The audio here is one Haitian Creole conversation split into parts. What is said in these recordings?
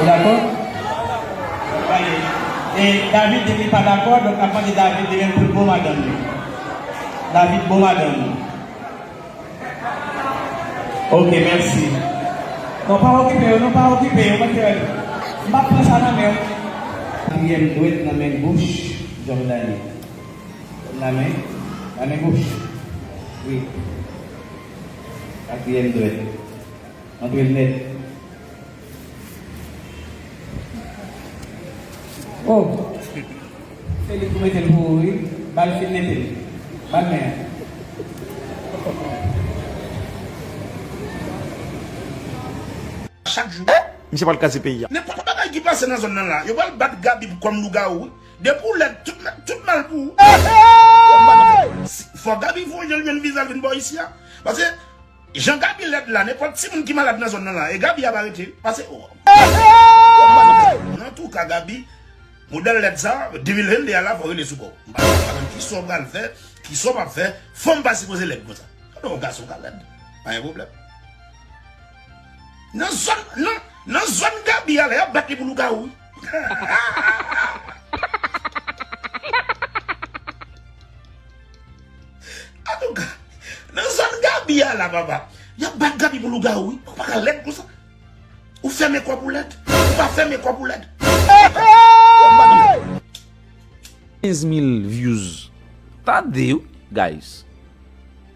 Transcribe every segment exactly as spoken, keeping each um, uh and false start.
Dakò? Gade. E David, depi l pa dakò, donk n ap mande David demen pou l bon madanm li. David, bon madanm ou. Ok, mèsi. Non, pa okipe yo, non, pa okipe yo, mwen fè, m ap pran sa nan men w. Katriyèm dwèt nan men goch Jòdani. Nan men, nan men goch. Wi. Katriyèm dwèt. Antre l nèt. Oh! Se li pou mete l pou ou, wi. Ba l fin nete l. Ba l men an. Chak jou. Misye pral kraze peyi a. Nenpòt bagay ki pase nan zòn nan la, yo pral bat Gaby kòm lougawou, wi. Depi w lèd, tout, tout mal pou ou. Si, fò Gaby fè yon jan l jwenn viza l vin bò isi a. Paske, jan Gaby lèd la, nenpòt timoun ki malad nan zòn nan la, e Gaby ap arete. Paske, oh. Antouka, Gaby, modèl lèd sa, de mil venn de a la, fò rele sou kò w. M pa, m pa konn kisa w pral fè, kisa w p ap fè, fanm pa sipoze lèd konsa. Gade yon gason ka lèd, pa gen pwoblèm. Nan zòn, nan, nan zòn Gaby a la, y ap bat li pou lougawou, wi. Antouka, nan zòn Gaby a la, papa, y ap bat Gaby pou lougawou, wi. Ou pa ka lèd konsa. Ou fèmen kò w pou lèd. Ou pa fèmen kò w pou lèd. Kenz mil views. Tande, wi, guys.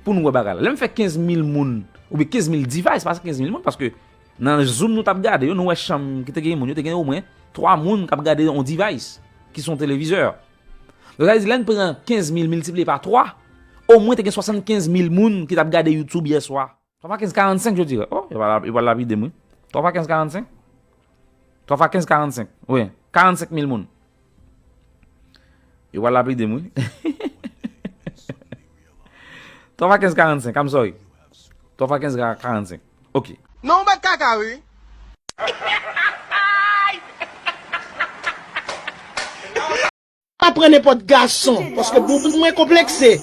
Pou nou wè bagay la. Lè m fè kenz mil moun, oubyen kenz mil device, pa kenz mil moun, paske nan zoom nou t ap gade yo, nou wè chanm ki te gen moun yo, te gen omwen twa moun k ap gade yon device, ki se yon televizè. Donk, sa vle di, lè n pran kenz mil miltipliye pa twa, omwen te gen swasannkenz mil moun ki t ap gade YouTube yè swa. Twa fwa kenz, karannsenk, je dirais. Oh, yo pral, yo pral lapide m, wi. Twa fwa kenz, karannsenk. Twa fwa kenz, karannsenk. Wi, karannsenk mil moun. Yo pral lapide m, wi. Twa fwa kenz, karannsenk, I'm sorry. Twa fwa kenz, karannsenk. Ok. Non, ou bat kaka, wi. Pa pran nenpòt gason, paske bouboun mwen konplekse.